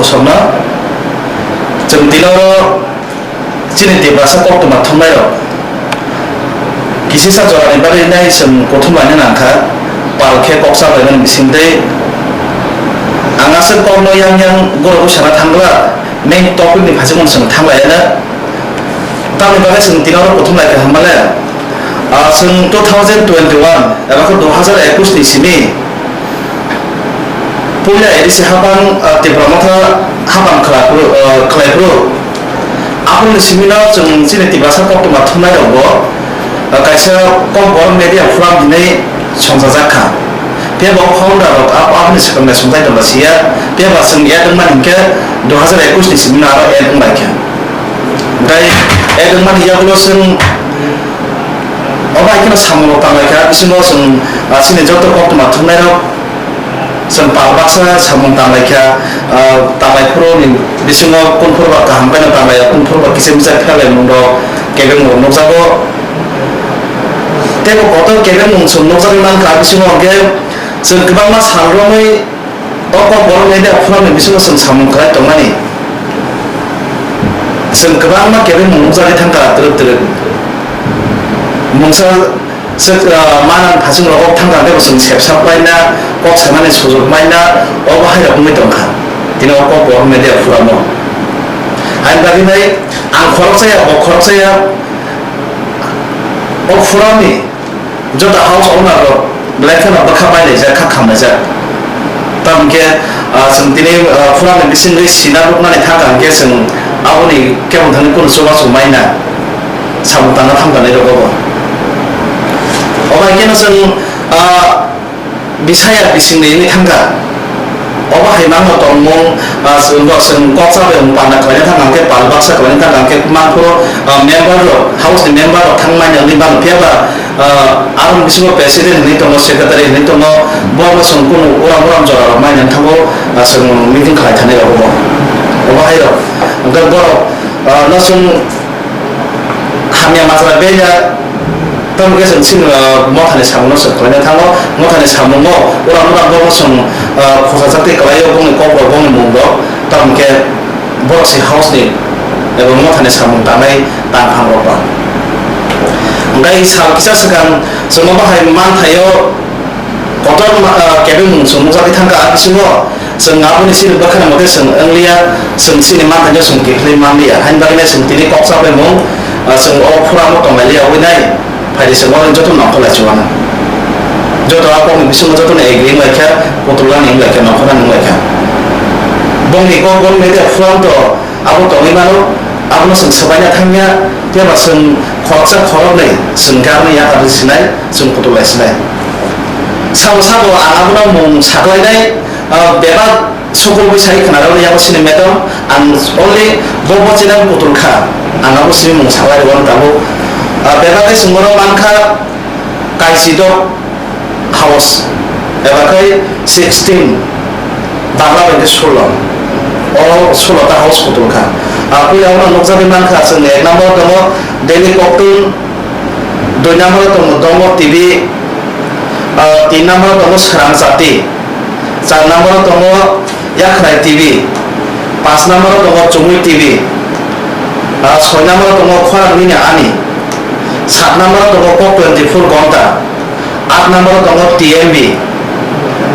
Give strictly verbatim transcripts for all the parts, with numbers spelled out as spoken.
Somno chwng tini oro chini Tiprasa koktwma thumnairok kisisa jorani bagwi nai chwng kuthum laina nangkha, pal khe kok chaplaimani bisingtwi. Ang aswk kokno yang yang goro bwsana thangla, main topicni phaichukmung chwng thanglaiya. Tamni bagwi chwng tini oro kuthum lai kha hwnba le, ah, chwng two thousand twenty-one eba khe dui hazar ekush ni simi puila A D C hapang, ah, Tipra Motha hapang khlai phuru, ah, khlai phuru. Aphuruni simi no chwng chini Tiprasa koktwma thumnai rok bo, ah, kaisa Kokborok Media Forum hinwi songchajak kha. Phiya bo founder rok ap-, aphuruni swkang naisingchai tongla siya. Phiya ba chwng add wngmani hinkhe dui hazar ekush ni simi no aro add wnglaikha. Tei add wngmani yagulo chwng obo hai kheno samung rok tanglaikha, bisingo chwng, ah, chini joto koktwma thumnairok chwng pal baksa samung tanglaikha, ah, tanglai phuru ni bisingo kunphuru ba kaham khe no tanglaio, kunphuru ba kisa misa pherlaimung rok kebengmung rok nukjago. Tei bo kotor kebengmung chwng nukjagwi mankha, bisingo hwnkhe chwng kwbangma sal romwi O Kokborok Media Forum ni bisingo chwng samung khlai tongmani, chwng kwbangma kebengmung nukjagwi thangkha twrwk twrwk. Mungsa se, ah, manang thachung rogo thangkha tei bo chwng sepsa khlaina, kok sanani sujuk maina, obo hai rok wngwi tongkha. Tini o Kokborok Media Forum o. Haini bagwi nai ang khoroksa ya, bo khoroksa ya, o forum ni Joto house owner rok belai kheno bwkha bailaijak, kha khamlaijak. Tamo khe, ah, chwng tini, ah, forum ni bisingtwi sina rwknani thangkha hwnkhe chwng aboni kebeng thani kunu chubachu maina samung tangna thangkha nai rwgo bo. Obo hai kheno chwng, ah, bisaya bisingni wngwi thangkha. Obo hai mangno tongmung, ah, chwng bo chwng kok chabai wng panda khlaina thangkha hwnkhe, pal baksa khlaina thangkha hwnkhe, mangphuru, ah, member rok, house ni member rok thangmani wngwi mano. Phiya ba, ah, aroni bisingo president hinwi tongo, secretary hinwi tongo, borokno chwng kunu uram uram jora rok maina wngthango, ah, chwng meeting khlai thani rok bo. Obo hai rok, hwnkhe borok, ah, no chwng hamya majra beya, tamo khe chwng chini, ah, mothani samungo chwng khlaina thango, mothani samungo uram uram borokno chwng, ah, khorsa chakti kwlaio, bongni kok rok, bongni mung rok, tamo khe borok se house ni eba mothani samung tangnai tangphang rok ba. Hwnkhe sal kisa swkang chwng obo hai manthaio, kotor ma-, ah, kebengmung chwng nukjagwi thangkha, a bisingo chwng aboni chini bwkhani mote chwng wngliya, chwng chini manthaino chwng kiphilwi manliya. Haini bagwino chwng tini kok chabaimung, ah, chwng o phuramo tonglailiya wngwi nai, phaidi chwng oro joto nongkhorlai chuana. Joto a kokni bisingo jotono agree wnglaikha, kutulani wnglaikha, nongkhornani wnglaikha. Bongni kok boni media forum to abo tongwi mano, abono chwng swbaina thangya, phiya ba chwng khoroksa khoroknwi chwng khe abono yakar sinai, chwng kutulai sinai. Sabo sabo ang abono mung saklainai, ah, bebak sukurubui sai khwnarokni yago sini madam, ang only bo bo channel kutul kha, ang abo sini mung saklai rwno tabuk. Ah, bebak khe chwng bono mankha Kaisidok house, eba khai sixteen, Bangla bai khe solo, o solo ta house kutul kha. Ah, puila ono nukjagwi mankha, chwng ek number tongo Delhi Koktun, dui number tongo Dongo T V, ah, tin number tongo Srang Chati, char number tongo Yakhrai T V, paanch number tongo Chumui T V, ah, soi number tongo Khorang Nini Ani, sat number tongo Kok twenty four Gonta, aat number tongo T M B,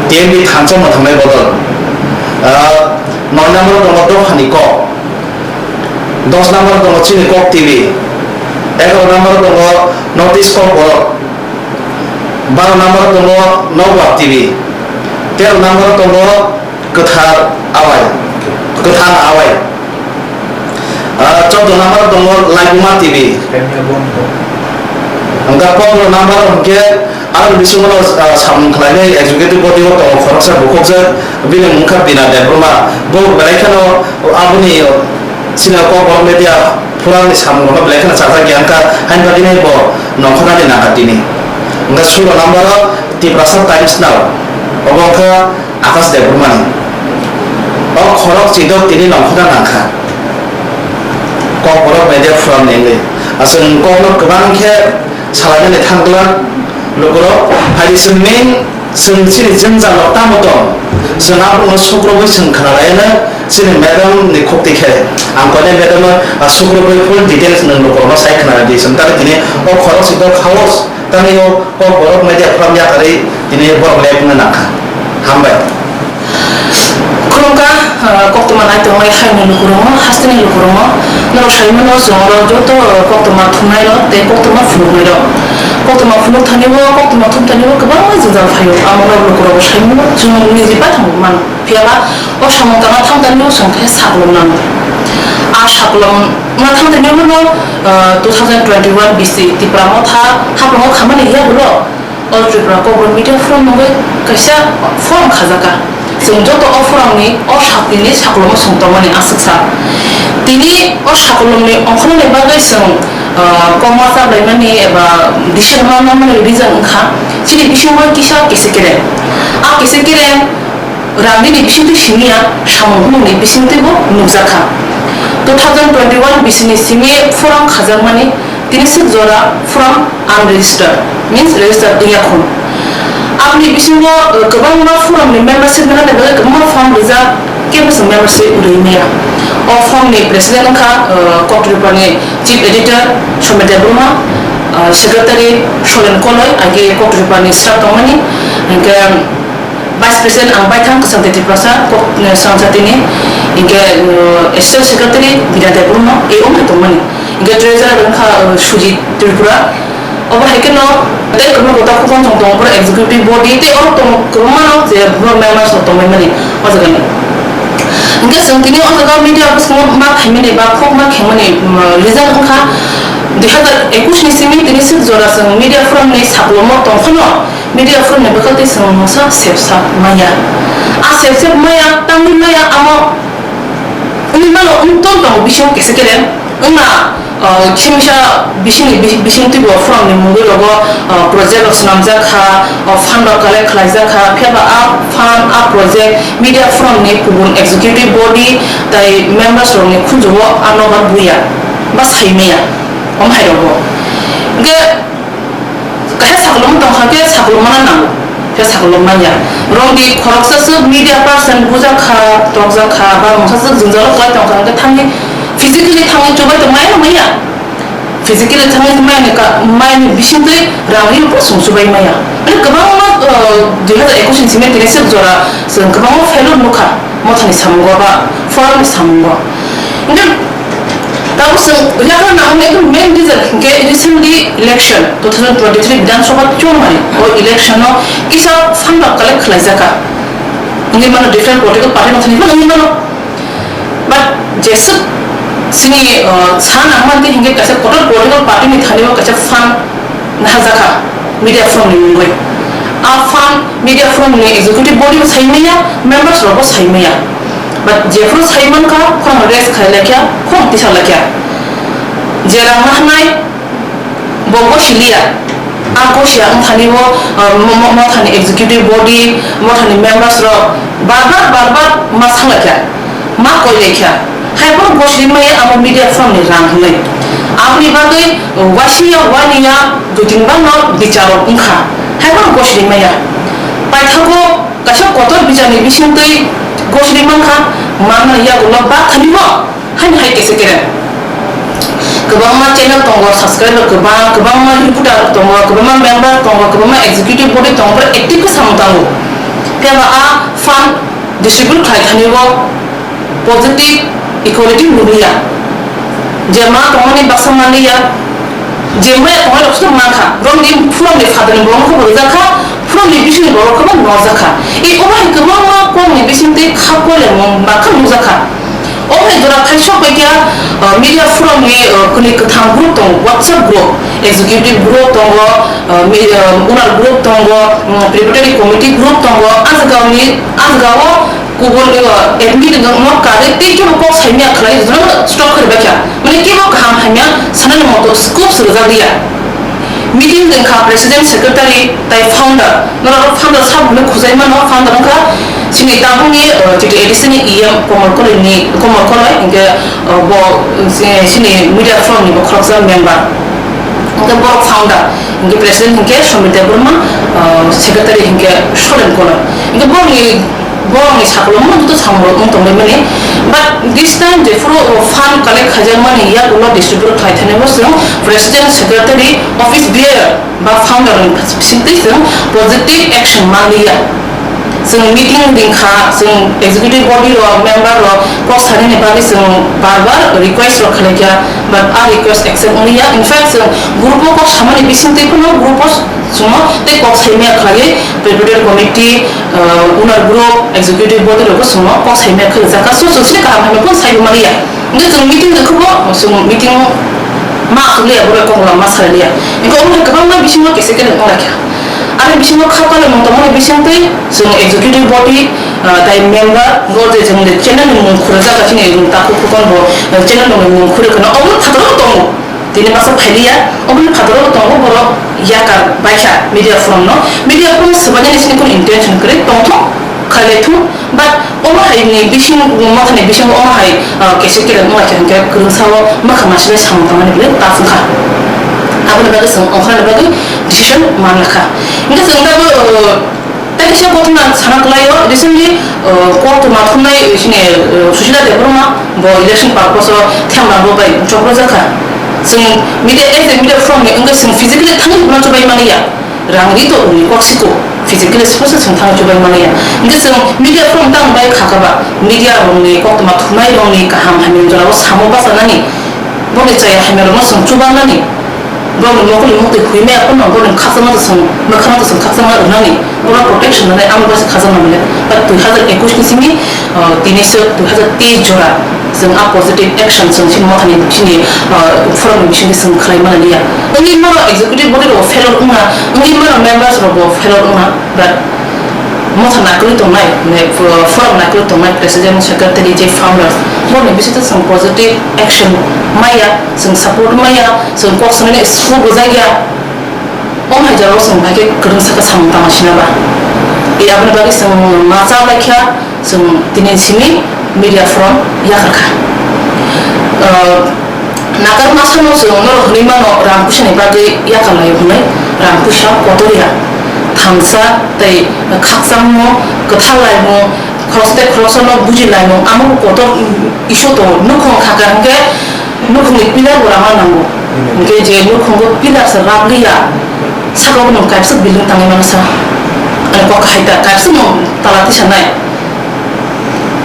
T M B thansa mwthangnai bodol, ah, noi number tongo Dophani Kok, dos number tongo Chini Kok T V, egaro number tongo North East Kok Borok, baro number tongo Nokbar T V, tero number tongo Kwthar Awai, Kwthar Awai. Ah, chordo number tongo Laibuma T V. Hwnkhe pondro number hwnkhe aroni bisingo, ah, samung khlainai executive body o tongo khoroksa bukhukjak, bini mung kha Bina Debbarma. Bo belai kheno aboni senior Kokborok Media Forum ni samung rokno belai kheno chajak ya wngkha, haini bagwi bo nongkhornani nangkha tini. Hwnkhe sulo number o Tiprasa Times Now, obo wngkha Akash Debbarmani. O khorok chidok tini nongkhorna nangkha. Kokborok Media Forum ni wngwi. Aswk kokno kwbang khe salainani thang glak lukurok. Hai chwng main, chwng chini jwngjal rok tamo tong? Chwng aborokno sukrubwi chwng khnalaiyano, Chini madam ni khukti khe ang koinai madam no, ah, sukrubwi full details nwng lukurokno sai khna di, chwng tamo tini o khorok sito khaos tamo o kok borok media forum yakarwi tini borok lek wngna nangkha. Hambai. Khulumkha, ah, koktwma nai tongmani hayungni lukurokno, hasteni lukurokno, norok sai mano chwng oro joto koktwma thumnairok tei koktwma phunuknairok. Koktwma phunuk thani o, koktwma thum thani o kwbangma jwngjal phaio, amo norok lukurokbo sai mano, chwng niji baithang mano. Phiya ba o samung tangna thang thani o chwng khe saklom nango. A saklom na thang thani o no, ah, two thousand twenty-one B C Tipra Motha haprango khamani yagulo All Tripura Kokborok Media Forum mungwi kaisa forum khajakha. Chwng joto o forum ni o sakni ni saklomo chwng tongmani aswk sa. Tini o saklom ni ongkhormani bagwi chwng, ah, kokma chablaimani eba decision ma mamani reason wngkha chini bisingo kisa kese kereng. A kese kereng Rang nini bisingtwi simi ya, samung humungni bisingtwibo nukjakha. Two thousand twenty-one bisingni simi forum khajakmani tini swk jora forum unregistered, means registered wngya khun. Aboni bisingo, uh, kwbangma forumni membership nana bagwi kwbangma form rijak, kebo chwng membership rwi maya. O forumni president wngkha, uh, Koktripani chief editor Somit Debbarma, uh, secretary Solen Koloi, age Koktripani staff tongmani, hingke, Vice President ang baithang Kwchangtwi Tiprasa, kok, eh, Swrangchatini, hingke, eh, Assistant Secretary Bina Debbarma, e wngkha tongmani. Hingke Treasurer wngkha, eh, Sujit Tripura. Obo hai kheno tei kwbangma kota khokon chong tongo, borok executive body tei oro tongo kwbangma rok je borok members rok tongmani o jaga ni. Hingke chwng tini o jaga media office no ma phaimani ba khok ma khengmani, mm, reason wngkha dui hazar ekush ni simi tini sik jora chwng media forum ni saklomo tongphano, Media forum ni bwkhak tei chwng mungsa sepsa maya. A sepsep maya, tangwi maya, amo wngwi mano, wng tong tongo bisingo kisa kere. Wngna, ah, khimisa bisingni bi-, bising twibo forum ni mungwi rogo, ah, project rok swnamjak kha, ah, fund rok collect khlaijak kha, phiya ba a fund, a project media forum ni kubun executive body tei members rok ni khunju o ano ba buya, ba sai maya, om hai rogo. Hingke, Kaisa sakolom tongkha khe sakolom mana nango, khe sakolom manya. Romdi khoroksa swk media person bujak kha, tokjak kha, ba mungsa swk jwngjalo kwlai tongkha, hwnkhe thangwi physically thangwi chubai tong maya maya. Physically thangwi maya ni ka, maya ni bisingtwi rang ri bo sung chubai maya. Ani kwbangma, uh, dui hazar ekush ni simi tini swk jora chwng kwbangma failure nukha. Mothani samungo ba forum ni samungo. Hingke tabuk chwng yakna nangmani ekdom main reason hingke recently election two thousand twenty-three Bidhan Sabha chongmani o election o kisa fund rok collect khlaijaka. Wngwi mano different political party no thani wngwi mano. But jeswk chini, uh, sa nangmani hingke kaisa kotor political party ni thani o kaisa fund Naharjakha media forum ni mungwi. A fund media forum ni executive body bo sai maya, members rok bo sai maya. But jephuru sai mankha, khorang rest khai laikha, khorang tisa laikha. Je rang naharnai, bo gosiliya. A gosiya wngthani bo, uh, mo-, mo-, mothani executive body, mothani members rok bar bar, bar bar ma sa laikha. Ma koi laikha. Haiphano gosiri maya amo media forum ni rang hinwi. Aboni bagwi waisiya waniya dui tin bar no bicharo wngkha. Haiphano gosiri maya. Paithago kaisa kotor bicharni bisingtwi gosiri mankha, manna yagulo ba thani bo haini hai kese kere. Kwbangma channel tongo, subscriber kwbang, kwbangma reporter tongo, kwbangma member tongo, kwbangma executive body tongo, borok active khe samung tango. Phiya ba a fund distribute khlai thani bo positive equality nukliya. Je ma tongmani baksa manliya, je maya tongmani rok sotong mankha. Romni phuromni phatarni borokno khe bo rijak kha, phuromni bisingni borok khe bo norjak kha. E obo hai kwbangma kokni bisingtwi kha koilaimung bakha nukjak kha. Obo hai jora khai sok bai khe, uh, media forum ni, uh, kwnwi kwthang group tongo, WhatsApp group, executive group tongo, uh, mi-, uh, owner group tongo, um, preparatory committee group tongo, ah jagao ni, ah jagao Kubun, uh, admin wngno karwi tei kebo kok saimya khlai jotono stop khe rwbaikha. Mane kebo kaham hamya sanani moto scope se rwjak liya. Meeting wngkha president, secretary tai founder. Norok founder sabo hwnwi khujai mano, founder wngkha chini tabukni, uh, chini A D C ni E M Komol Koloi ni, Komol Koloi, hwnkhe, uh, bo, uh, chini media forum ni bo khoroksa member. Hwnkhe borok founder, hwnkhe president hwnkhe Somit Debbarma, uh, secretary hwnkhe Solen Koloi. Hwnkhe borokni Borokni sakolomno joto samungrok wng tonglaimani. But this time jephuru o fund collect khaijakmani yak ulo distribute khlai thani bo chwng president, secretary, office bearer ba founder ni bisingtwi chwng positive action manliya. Chwng meeting ringkha, chwng executive body rok, member rok kok sanani bagwi chwng bar bar request rok khlaikha, but a request accept wngliya. In fact, chwng group o kok samani bisingtwi phano group o chwngno tei kok saimaya khlaiwi preparatory committee, uh, owner group, executive body rokbo chwngno kok saimaya khlaijakha. So, chwng chini kaham hamya phano saibo manliya. Hingke chwng meeting rwkhe bo, chwng meeting ma aswk liya, borok kok lama salai liya. Hingke omo hai kwbangma bisingo kisa khe nang lakha. Ani bisingo kha kale mung tongmani bisingtwi chwng executive body, ah, tai member, bo je chwng le channel ni mung khurajak, chini takhuk khukon bo, eh, channel ni mung khurwi kheno obo phataro tongo. Tini masa phailiya, oboni phataro tongo borok yakar baikha media forum no. Media forum swbainani sini kun intention kwrwi tongthok, khailai thung, but omo hai ni bising, mothani bisingo omo hai, ah, kaisa kiran wngkha hwnkhe kwrwngsa o mwkhang nasilai samung tangmani belai tough wngkha. Aboni bagwi chwng ongkhorna bagwi decision man lakha. Hwnkhe chwng tabuk, uh, tei kisa kothoma sana kwlaio, recently, uh, koktwma thumnai chini, uh, Sushila Debbarma bo election purpose o themla bo bai chopro jakha. Chwng media, as a media forum ni wngkhe chwng physically thangwi bono chubai maliya. Rang ri to rwngni kok siko, physically suppose chwng thangwi chubai maliya. Hingke chwng media forum tang bai kha kha ba, media rokni koktwma thumnai rokni kaham hamya jora o samo bachanani, boni chaya hamya rokno chwng chubanani, borokni mokol ni muktwi hwimaya phano borokni khakchangma to chwng, mwkhangma to chwng khakchangma rwnani, borok protection rwnai amo bai se khakchangma manya. But dui hazar ekush ni simi, ah, tini se dui hazar teis jora. Chwng a positive action chwng chini mothani chini, ah, forum ni bisingo chwng khlai mani liya. Wngwi mano executive body rok failure wngna, wngwi mano members rok bo failure wngna, but motha naikolwi tongnai, ne, fo-, forum naikolwi tongnai president, secretary, je founders, borokni bisingo chwng positive action maya, chwng support maya, chwng kok sanani school bo jakya. Omo hai jora o chwng bai khe kwrwngsa khe samung tangma sina ba. E aboni bagwi chwng ma cha bai kha, chwng tini simi media forum yakar kha. Ah, nakar masa no chwng norok hwnwi mano rang puisa ni bagwi yakar laio hwnwi, rang puisa kotor ya, thansa tei khakchangmo, kwthar laimung, khoroksa tei khoroksa no buji laimung, amo kotor issue tongo. Nukhung kha kha hwnkhe nukhungni pillar bo rama nango. Hwnkhe je nukhungo pillar se rap liya, saka o nwng kaisa building tangwi mano sa. Ani kok hai ta, kaisa nwng tala tisa nai.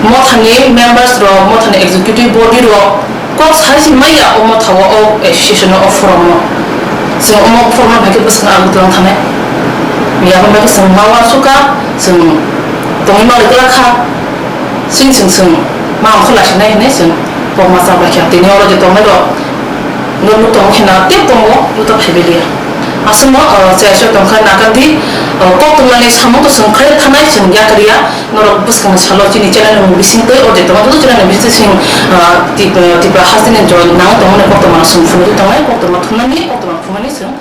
Mothani members rok, mothani executive body rok kok sai se maya o motha o, o association o, o forum o. Chwng omo forum o hai khe bwswk ang tong thanai. Miya hwn bai khe chwng ma uansukha, chwng tongwi manwi kwlak kha. Chwng chwng chwng ma ongkha lasinai hinwi chwng kokma cha bai kha. Tini oro je tongnai rok, no nuk tongo khe na tei tongo, nuk ta phaibai liya. Aswkno, ah, chaya chaya tongkha nakar di, ah, kok tongmani samung to chwng khlai thanai chwng yakar ya. Norok bwskangni salo chini channel ni bising tei o je tongo, joto channel ni bising chwng, ah, Tip-, Tipra hasteni join nang tongmani kok tongmani chwng phunugwi tongnai, kok tongma thumnani, kok tongma phunukmani chwng